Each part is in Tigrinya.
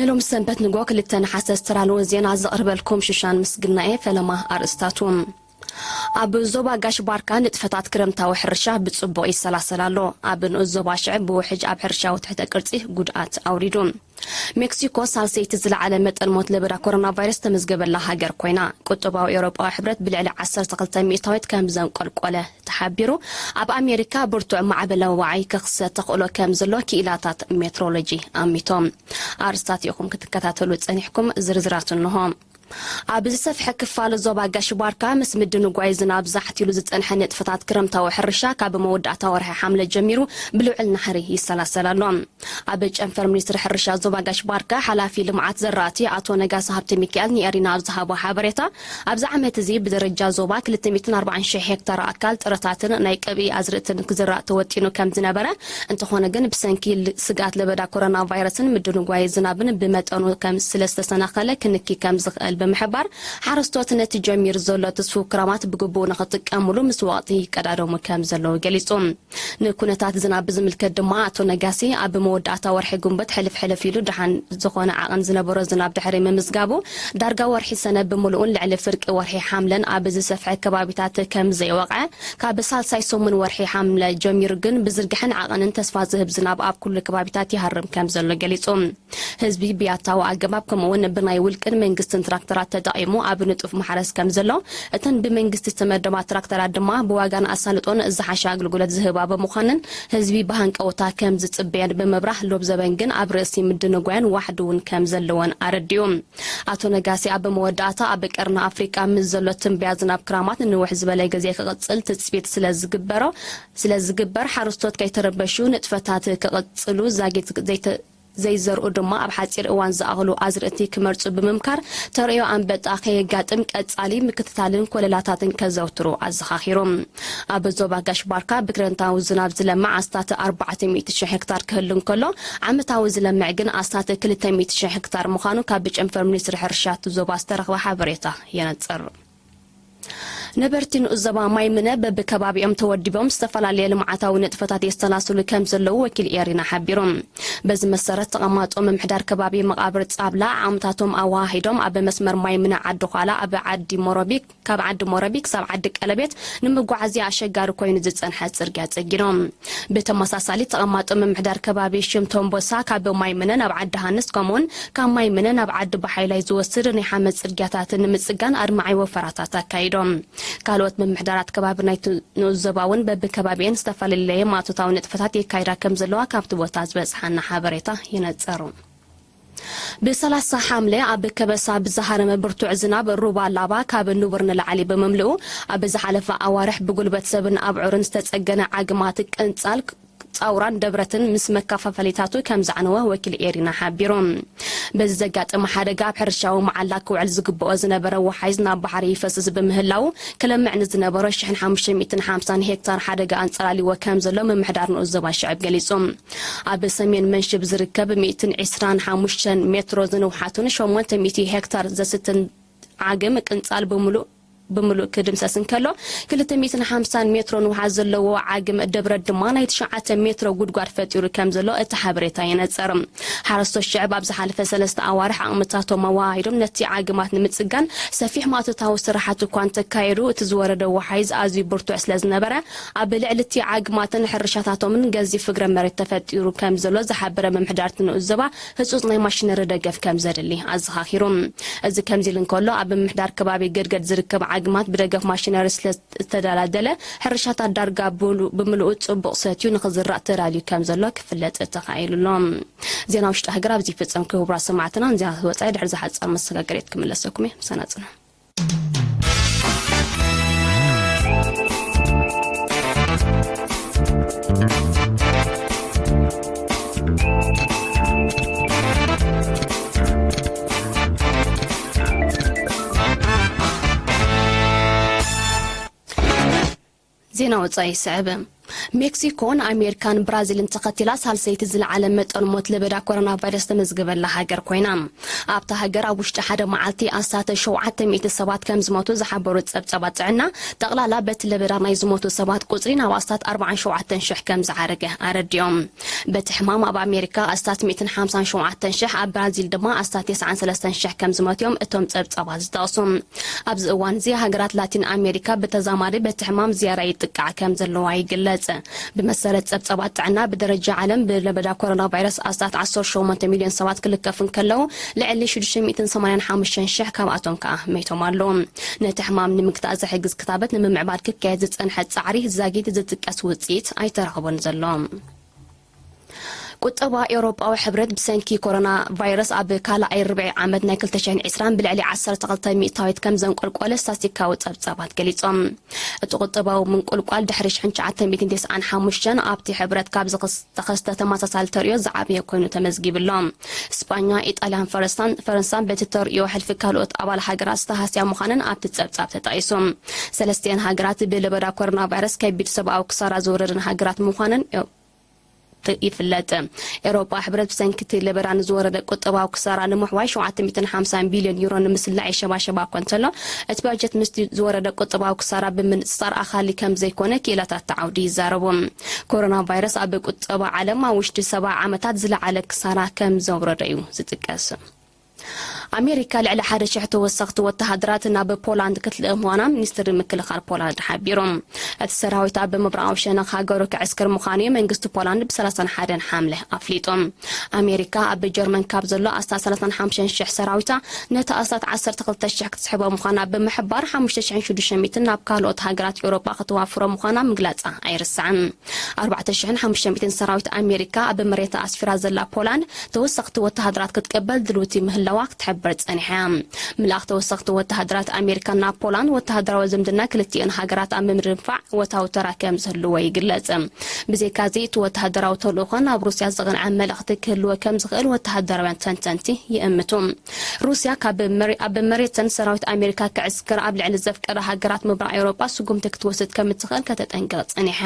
ንሎሚ ሰንበት ንጎ ክልተ ነሓሰ ዝተዳለወ ዜና ዘቕርበልኩም ሽሻን ምስግናኤ። ፈለማ ኣርእስታቱ። ኣብ ዞባ ጋሽ ባርካ ንጥፈታት ክረምታዊ ሕርሻ ብጽቡቕ ይሰላሰል ኣሎ። ኣብ ንኡስ ዞባ ሽዕብ ብውሕጅ ኣብ ሕርሻዊ ትሕተ ቅርጺ ጉድኣት ኣውሪዱ። ሜክሲኮ ሳልሰይቲ ዝለዓለ መጠን ሞት ለበዳ ኮሮና ቫይረስ ተመዝገበላ ሃገር ኮይና። ቁጠባዊ ኤውሮጳዊ ሕብረት ብልዕሊ ዓሰርተ ክልተ ሚእታዊት ከም ዘንቆልቆለ ተሓቢሩ። ኣብ ኣሜሪካ ብርቱዕ ማዕበላዊ ዋዓይ ክኽሰት ተኽእሎ ከም ዘሎ ክኢላታት ሜትሮሎጂ ኣሚቶም። ኣርስታት ኢኹም ክትከታተሉ ጸኒሕኩም፣ ዝርዝራት እንሆ። ኣብ ዝሰፍሐ ክፋል ዞባ ጋሽ ባርካ ምስ ምድንጓይ ዝናብ ዛሕቲሉ ዝጸንሐ ንጥፈታት ክረምታዊ ሕርሻ ካብ መወዳእታ ወርሒ ሓምለ ጀሚሩ ብልዑል ናሕሪ ይሰላሰል ኣሎ። ኣብ ጨንፈር ሚኒስትሪ ሕርሻ ዞባ ጋሽ ባርካ ሓላፊ ልምዓት ዘራእቲ ኣቶ ነጋሲ ሃብተ ሚካኤል ንኤሪና ኣብ ዝሃቦ ሓበሬታ፣ ኣብዚ ዓመት እዚ ብደረጃ ዞባ ክልተ ሚእትን ኣርባዓን ሽሕ ሄክታር ኣካል ጥረታትን ናይ ቀብኢ ኣዝርእትን ክዝራእ ተወጢኑ ከም ዝነበረ፣ እንተኾነ ግን ብሰንኪ ል-፣ ስግኣት ለበዳ ኮሮና ቫይረስን ምድንጓይ ዝናብን ብመጠኑ ከም ስለ ዝተሰናኸለ ክንኪ ከም ዝኽእል ብምሕባር፣ ሓረስቶት ነቲ ጀሚሩ ዘሎ ትስፉው ክራማት ብግቡእ ንኽጥቀሙሉ ምስ ወቕቲ ይቀዳደሙ ከም ዘለዉ ገሊጹ። ንኩነታት ዝናብ ብዝምልከት ድማ ኣቶ ነጋሲ፣ ኣብ መወዳእታ ወርሒ ጉንበት ሕልፍ ሕልፍ ኢሉ ደሓን ዝኾነ ዓቐን ዝነበሮ ዝናብ ድሕሪ ምምዝጋቡ፣ ዳርጋ ወርሒ ሰነ ብምሉኡን ልዕሊ ፍርቂ ወርሒ ሓምለን ኣብ ዝሰፍሐ ከባቢታት ከም ዘይወቕዐ፣ ካብ ሳልሳይ ሰሙን ወርሒ ሓምለ ጀሚሩ ግን ብዝርግሐን ዓቐንን ተስፋ ዝህብ ዝናብ ኣብ ኩሉ ከባቢታት ይሃርም ከም ዘሎ ገሊጹ። ህዝቢ ብያታዊ ኣገባብ ከምኡ'ውን ብናይ ውልቅን መንግስትን ትራክተራት ተጠቒሙ ኣብ ንጡፍ ማሕረስ ከም ዘሎ፣ እተን ብመንግስቲ ዝተመደባ ትራክተራት ድማ ብዋጋን ኣሳልጦን ዝሓሸ ኣገልግሎት ዝህባ ብምዃነን ህዝቢ ብሃንቀውታ ከም ዝጽበየን ብምብራህ፣ ሎብ ዘበን ግን ኣብ ርእሲ ምድንጓየን ዋሕዲ እውን ከም ዘለወን ኣረዲኡ። ኣቶ ነጋሲ ኣብ መወዳእታ ኣብ ቀርኒ ኣፍሪቃ ምስ ዘሎ ትንበያ ዝናብ ክራማት ንንውሕ ዝበለ ግዜ ክቕጽል ትጽቢት ስለ ዝግበሮ፣ ስለ ዝግበር ሓረስቶት ከይተረበሹ ንጥፈታት ክቕጽሉ ዛጊት ዘይተ-፣ ዘይዘርኡ ድማ ኣብ ሓጺር እዋን ዝኣኽሉ ኣዝርእቲ ክመርጹ ብምምካር፣ ተርእዮ ኣንበጣ ከየጋጥም ቀጻሊ ምክትታልን ኮለላታትን ከዘውትሩ ኣዘኻኺሩ። ኣብ ዞባ ጋሽ ባርካ ብክረምታዊ ዝናብ ዝለምዕ ኣስታት ኣርባዕተ ሚእቲ ሽሕ ሄክታር ክህሉ እንከሎ፣ ዓመታዊ ዝለምዕ ግን ኣስታት ክልተ ሚእቲ ሽሕ ሄክታር ምዃኑ ካብ ጨንፈር ሚኒስትሪ ሕርሻ እቲ ዞባ ዝተረኽበ ሓበሬታ የነጽር። ነበርቲ ንኡስ ዞባ ማይ ምነ በብከባቢኦም ተወዲቦም ዝተፈላለየ ልምዓታዊ ንጥፈታት የስተላስሉ ከም ዘለዉ ወኪል ኤሪና ሓቢሩ። በዚ መሰረት፣ ተቐማጦ ምምሕዳር ከባቢ መቓብር ጻብላ ዓቕምታቶም ኣወሃሂዶም ኣብ መስመር ማይ ምነ ዓዲ ዃላ ኣብ ዓዲ ሞሮቢ፣ ካብ ዓዲ ሞረቢ ክሳብ ዓዲ ቀለቤት ንምጓዓዝያ ኣሸጋሪ ኮይኑ ዝጸንሐ ጽርግያ ጸጊኖም። ብተመሳሳሊ፣ ተቐማጦ ምምሕዳር ከባቢ ሽም ቶምቦሳ ካብ ማይ ምነ ናብ ዓዲ ሃንስ ከምኡውን ካብ ማይ ምነ ናብ ዓዲ ባሓይላይ ዝወስድ ናይ ሓመድ ጽርግያታት ንምጽጋን ኣድማዒ ወፈራታት ኣካይዶም። ካልኦት ምምሕዳራት ከባቢ ናይቲ ንኡስ ዞባ እውን በብከባቢኤን ዝተፈላለየ ማእቶታዊ ንጥፈታት የካይዳ ከም ዘለዋ ካብቲ ቦታ ዝበጽሓና ሓበሬታ ይነጽር። ብሰላሳ ሓምለ ኣብ ከበሳ ብዝሃረመ ብርቱዕ ዝናብ ሩባ ላባ ካብ ንቡር ንላዕሊ ብምምልኡ፣ ኣብ ዝሓለፈ ኣዋርሕ ብጉልበት ሰብን ኣብዑርን ዝተጸገነ ዓግማት ቅንጻል ጻውራን ደብረትን ምስ መከፋፈሊታቱ ከም ዘዕነወ ወኪል ኤሪና ሓቢሩ። በዚ ዘጋጠመ ሓደጋ ኣብ ሕርሻዊ መዓላ ክውዕል ዝግብኦ ዝነበረ ወሓይዝ ናብ ባሕሪ ይፈስስ ብምህላዉ፣ ክለምዕ ንዝነበሮ ሽሕን ሓሙሽተ ሚእትን ሓምሳን ሄክታር ሓደጋ ኣንጸላልዎ ከም ዘሎ ምምሕዳር ንኡስ ዞባ ሽዕብ ገሊጹ። ኣብ ሰሜን መንሽብ ዝርከብ ሚእትን ዕስራን ሓሙሽተን ሜትሮ ዝንውሓቱን ሸሞንተ ሚእቲ ሄክታር ዘስትን ዓግም ቅንጻል ብምሉእ፣ ብምሉእ ክድምሰስ እንከሎ፣ ክልተ ሚእትን ሓምሳን ሜትሮ ንውሓት ዘለዎ ዓግም ደብረት ድማ ናይ ትሽዓተ ሜትሮ ጉድጓድ ፈጢሩ ከም ዘሎ እቲ ሓበሬታ የነጽር። ሓረስቶት ሽዕብ ኣብ ዝሓለፈ ሰለስተ ኣዋርሕ ዓቕምታቶም ኣወሃሂዶም ነቲ ዓግማት ንምጽጋን ሰፊሕ ማእቶታዊ ስራሓት እኳ እንተካየዱ፣ እቲ ዝወረደ ወሓይዝ ኣዝዩ ብርቱዕ ስለ ዝነበረ፣ ኣብ ልዕሊ እቲ ዓግማትን ሕርሻታቶምን ገዚፍ ፍግረ መሬት ተፈጢሩ ከም ዘሎ ዝሓበረ ምምሕዳር እቲ ንኡስ ዞባ፣ ህጹጽ ናይ ማሽነሪ ደገፍ ከም ዘድሊ ኣዘኻኺሩ። እዚ ከምዚ ኢሉ እንከሎ፣ ኣብ ምምሕዳር ከባቢ ገድገድ ዝርከብ ዓግማት ብደገፍ ማሽነሪ ስለ ዝተደላደለ፣ ሕርሻታት ዳርጋ ብምሉ-፣ ብምሉኡ ጽቡቕ ሰትዩ ንኽዝራእ ተዳልዩ ከም ዘሎ ክፍለጥ ተኻኢሉ ኣሎ። ዜና ውሽጢ ሃገር ኣብዚ ይፍጸም። ክቡራት ሰማዕትና፣ ዜና ወጻኢ ድሕሪ ዝሓጸር መሰጋገሪት ክምለሰኩም እየ። ምሳና ጽኑ። ዜና ወጻኢ ይስዕብ። ሜክሲኮ ንኣሜሪካን ብራዚልን ተኸቲላ ሳልሰይቲ ዝለዓለ መጠን ሞት ለበዳ ኮሮና ቫይረስ ተመዝገበላ ሃገር ኮይና። ኣብታ ሃገር ኣብ ውሽጢ ሓደ መዓልቲ ኣስታት ሸውዓተ ሚእቲ ሰባት ከም ዝሞቱ ዝሓበሩ ጸብጻባት ጥዕና፣ ጠቕላላ በቲ ለበዳ ናይ ዝሞቱ ሰባት ቁጽሪ ናብ ኣስታት ኣርባዓን ሸውዓተን ሽሕ ከም ዝዓረገ ኣረዲኦም። በቲ ሕማም ኣብ ኣሜሪካ ኣስታት ሚእትን ሓምሳን ሸውዓተን ሽሕ፣ ኣብ ብራዚል ድማ ኣስታት ተስዓን ሰለስተን ሽሕ ከም ዝሞቱ እዮም እቶም ጸብጻባት ዝጠቕሱ። ኣብዚ እዋን እዚ ሃገራት ላቲን ኣሜሪካ ብተዛማዲ በቲ ሕማም ዝያዳ ይጥቃዕ ከም ዘለዋ ይግለጽ። ብመሰረት ጸብጻባት ጥዕና፣ ብደረጃ ዓለም ብለበዳ ኮሮና ቫይረስ ኣስታት ዓሰርተ ሸሞንተ ሚልዮን ሰባት ክልከፉ እንከለዉ፣ ልዕሊ ሽዱሽተ ሚእትን ሰማንያን ሓሙሽተን ሽሕ ካብኣቶም ከኣ መይቶም ኣለዉ። ነቲ ሕማም ንምግታእ ዝሕግዝ ክታበት ንምምዕባል ክካየድ ዝጸንሐ ጻዕሪ ዛጊት ዝጥቀስ ውጽኢት ኣይተረኽቦን ዘሎ። ቁጠባ ኤውሮጳዊ ሕብረት ብሰንኪ ኮሮና ቫይረስ ኣብ ካልኣይ ርብዒ ዓመት ናይ ክልተ ሽሕን ዕስራን ብልዕሊ ዓሰርተ ክልተ ሚእታዊት ከም ዘንቆልቆለ ስታስቲካዊ ጸብጻባት ገሊጾም። እቲ ቁጠባዊ ምንቁልቋል ድሕሪ ሽሕን ትሽዓተ ሚእትን ተስዓን ሓሙሽተን ኣብቲ ሕብረት ካብ ዝኽስ-፣ ዝተኸስተ ተመሳሳሊ ተርእዮ ዝዓበየ ኮይኑ ተመዝጊቡ ኣሎ። ስጳኛ፣ ኢጣልያን ፈረንሳን፣ ፈረንሳን በቲ ተርእዮ ሕልፊ ካልኦት ኣባል ሃገራት ዝተሃስያ ምዃነን ኣብቲ ጸብጻብ ተጠቒሱ። ሰለስቲአን ሃገራት ብለበዳ ኮሮና ቫይረስ ከቢድ ሰብኣዊ ክሳራ ዝወረደን ሃገራት ምዃነን ዮ-፣ ት-፣ ይፍለጥ። ኤውሮጳ ሕብረት ብሰንኪ እቲ ለበዳ ንዝወረደ ቁጠባዊ ክሳራ ንምሕዋይ ሸውዓተ ሚእትን ሓምሳን ቢልዮን ዩሮ ንምስላዕ ይሸባሸባ እኳ እንተሎ፣ እቲ ባጀት ምስቲ ዝወረደ ቁጠባዊ ክሳራ ብምንጽጻር ኣኻሊ ከም ዘይኮነ ክኢላታት እቲ ዓውዲ ይዛረቡ። ኮሮና ቫይረስ ኣብ ቁጠባ ዓለም ኣብ ውሽጢ ሰብዓ ዓመታት ዝለዓለ ክሳራ ከም ዘውረደ እዩ ዝጥቀስ። ኣሜሪካ ልዕሊ ሓደ ሽሕ ተወሰኽቲ ወተሃደራት ናብ ፖላንድ ክትልእኽ ምዃና ሚኒስትሪ ምክልኻል ፖላንድ ሓቢሩ። እቲ ሰራዊት ኣብ ምብራቓዊ ሸነኽ ሃገሩ ክዕስክር ምዃኑ እዩ መንግስቲ ፖላንድ ብሰላሳን ሓደን ሓምለ ኣፍሊጡ። ኣሜሪካ ኣብ ጀርመን ካብ ዘሎ ኣስታት ሰላሳን ሓሙሽተን ሽሕ ሰራዊታ ነቲ ኣስታት ዓሰርተ ክልተ ሽሕ ክትስሕቦ ምዃና ብምሕባር፣ ሓሙሽተ ሽሕን ሽዱሽተ ሚእትን ናብ ካልኦት ሃገራት ኤውሮጳ ከተዋፍሮ ምዃና ምግላጻ ኣይርሳዕን። ኣርባዕተ ሽሕን ሓሙሽተ ሚእትን ሰራዊት ኣሜሪካ ኣብ መሬታ ኣስፊራ ዘላ ፖላንድ ተወሰኽቲ ወተሃደራት ክትቀበል ድልውቲ ምህላዋ ክትሕብር ጸኒሓ እያ። ምልኣኽ ተወሰኽቲ ወተሃደራት ኣሜሪካ ናብ ፖላንድ ወተሃደራዊ ዝምድና ክልቲኤን ሃገራት ኣብ ምድንፋዕ ወታዊ ተራ ከም ዝህልዎ ይግለጽ። ብዘይካዚ እቲ ወተሃደራዊ ተልእኾ ናብ ሩስያ ዝቕንዐ መልእኽቲ ክህልዎ ከም ዝኽእል ወተሃደራውያን ተንተንቲ ይእምቱ። ሩስያ ካብ መሬ-፣ ኣብ መሬተን ሰራዊት ኣሜሪካ ክዕስክር ኣብ ልዕሊ ዘፍቀዳ ሃገራት ምብራቕ ኤውሮጳ ስጉምቲ ክትወስድ ከም እትኽእል ከተጠንቅቕ ጸኒሓ።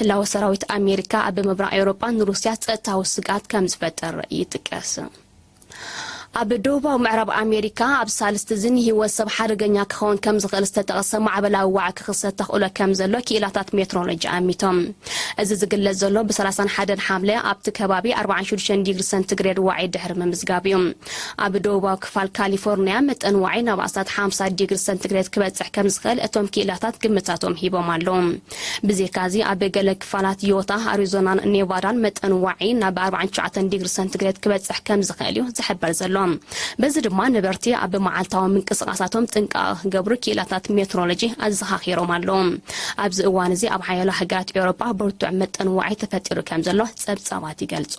ህላወ ሰራዊት ኣሜሪካ ኣብ ምብራቕ ኤውሮጳ ንሩስያ ጸጥታዊ ስግኣት ከም ዝፈጥር ይጥቀስ። ኣብ ደቡባዊ ምዕራብ ኣሜሪካ ኣብ ሳልስቲ እዚ ንህይወት ሰብ ሓደገኛ ክኸውን ከም ዝኽእል ዝተጠቕሰ ማዕበላዊ ዋዒ ክኽሰት ተኽእሎ ከም ዘሎ ክኢላታት ሜትሮሎጂ ኣሚቶም። እዚ ዝግለጽ ዘሎ ብሰላሳን ሓደን ሓምለ ኣብቲ ከባቢ ኣርባዓን ሽዱሽተን ዲግሪ ሰንቲግሬድ ዋዒ ድሕሪ ምምዝጋብ እዩ። ኣብ ደቡባዊ ክፋል ካሊፎርኒያ መጠን ዋዒ ናብ ኣስታት ሓምሳ ዲግሪ ሰንቲግሬድ ክበጽሕ ከም ዝኽእል እቶም ክኢላታት ግምታቶም ሂቦም ኣለዉ። ብዘይካዚ ኣብ ገለ ክፋላት ዩታ፣ ኣሪዞናን ኔቫዳን መጠን ዋዒ ናብ ኣርባዓን ትሽዓተን ዲግሪ ሰንቲግሬድ ክበጽሕ ከም ዝኽእል እዩ ዝሕበር ዘሎ። በዚ ድማ ነበርቲ ኣብ መዓልታዊ ምንቅስቓሳቶም ጥንቃቐ ክገብሩ ክኢላታት ሜትሮሎጂ ኣዘኻኺሮም ኣለዉ። ኣብዚ እዋን እዚ ኣብ ሓያሎ ሃገራት ኤውሮጳ ብርቱዕ መጠን ዋዒ ተፈጢሩ ከም ዘሎ ጸብጻባት ይገልጹ።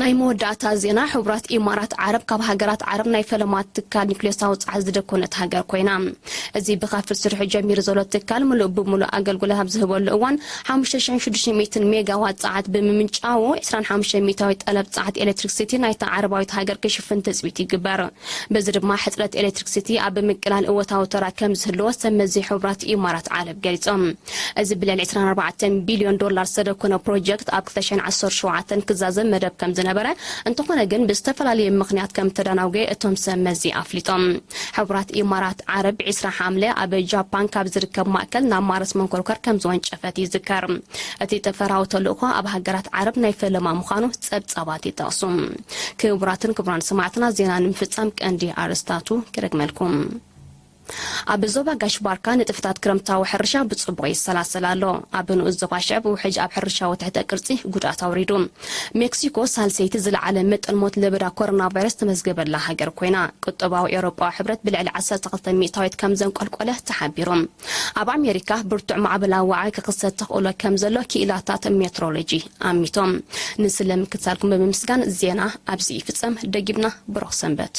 ናይ መወዳእታ ዜና፣ ሕቡራት ኢማራት ዓረብ ካብ ሃገራት ዓረብ ናይ ፈለማ ትካል ኒውክሌሳዊ ጸዓት ዝደኮነት ሃገር ኮይና። እዚ ብኸፊል ስርሑ ጀሚሩ ዘሎ ትካል ምሉእ ብምሉእ ኣገልግሎት ኣብ ዝህበሉ እዋን፣ ሓሙሽተ ሽሕን ሽዱሽተ ሚእትን ሜጋዋት ጸዓት ብምምንጫዉ፣ ዕስራን ሓሙሽተ ሚእታዊት ጠለብ ጸዓት ኤሌክትሪክሲቲ ናይታ ዓረባዊት ሃገር ክሽፍን ትጽቢት ይግበር። በዚ ድማ ሕጽረት ኤሌክትሪክሲቲ ኣብ ምቅላል እወታዊ ተራ ከም ዝህልዎ ሰብ መዚ ሕቡራት ኢማራት ዓረብ ገሊጾም። እዚ ብልዕሊ ዕስራን ኣርባዕተን ቢልዮን ዶላር ዝተደኮነ ፕሮጀክት ኣብ ክልተ ሽሕን ዓሰርተ ሸውዓተን ክዛዘም መደብ ከም ዝነበረ፣ እንተኾነ ግን ብዝተፈላለየ ምኽንያት ከም ተደናጉየ እቶም ሰብ መዚ ኣፍሊጦም። ሕቡራት ኢማራት ዓረብ ዕስራ ሓምለ ኣብ ጃፓን ካብ ዝርከብ ማእከል ናብ ማርስ መንኮርኮር ከም ዝወንጨፈት ይዝከር። እቲ ጠፈራዊ ተልእኾ ኣብ ሃገራት ዓረብ ናይ ፈለማ ምዃኑ ጸብጻባት ይጠቕሱ። ክቡራትን ክቡራን ሰማዕትና፣ ዜና ንምፍጻም ቀንዲ ኣርእስታቱ ክደግመልኩም። ኣብ ዞባ ጋሽ ባርካ ንጥፍታት ክረምታዊ ሕርሻ ብጽቡቕ ይሰላሰል ኣሎ። ኣብ ንኡስ ዞባ ሽዕብ ውሕጅ ኣብ ሕርሻዊ ትሕተ ቅርጺ ጉድኣት ኣውሪዱ። ሜክሲኮ ሳልሰይቲ ዝለዓለ መጠን ሞት ለበዳ ኮሮና ቫይረስ ተመዝገበላ ሃገር ኮይና፣ ቁጠባዊ ኤውሮጳዊ ሕብረት ብልዕሊ ዓሰርተ ክልተ ሚእታዊት ከም ዘንቆልቆለ ተሓቢሩ። ኣብ ኣሜሪካ ብርቱዕ ማዕበላዊ ዋዒ ክኽሰት ተኽእሎ ከም ዘሎ ክኢላታት ሜትሮሎጂ ኣሚቶም። ንስለ ምክትታልኩም ብምምስጋን ዜና ኣብዚ ይፍጸም። ደጊምና ብሩኽ ሰንበት።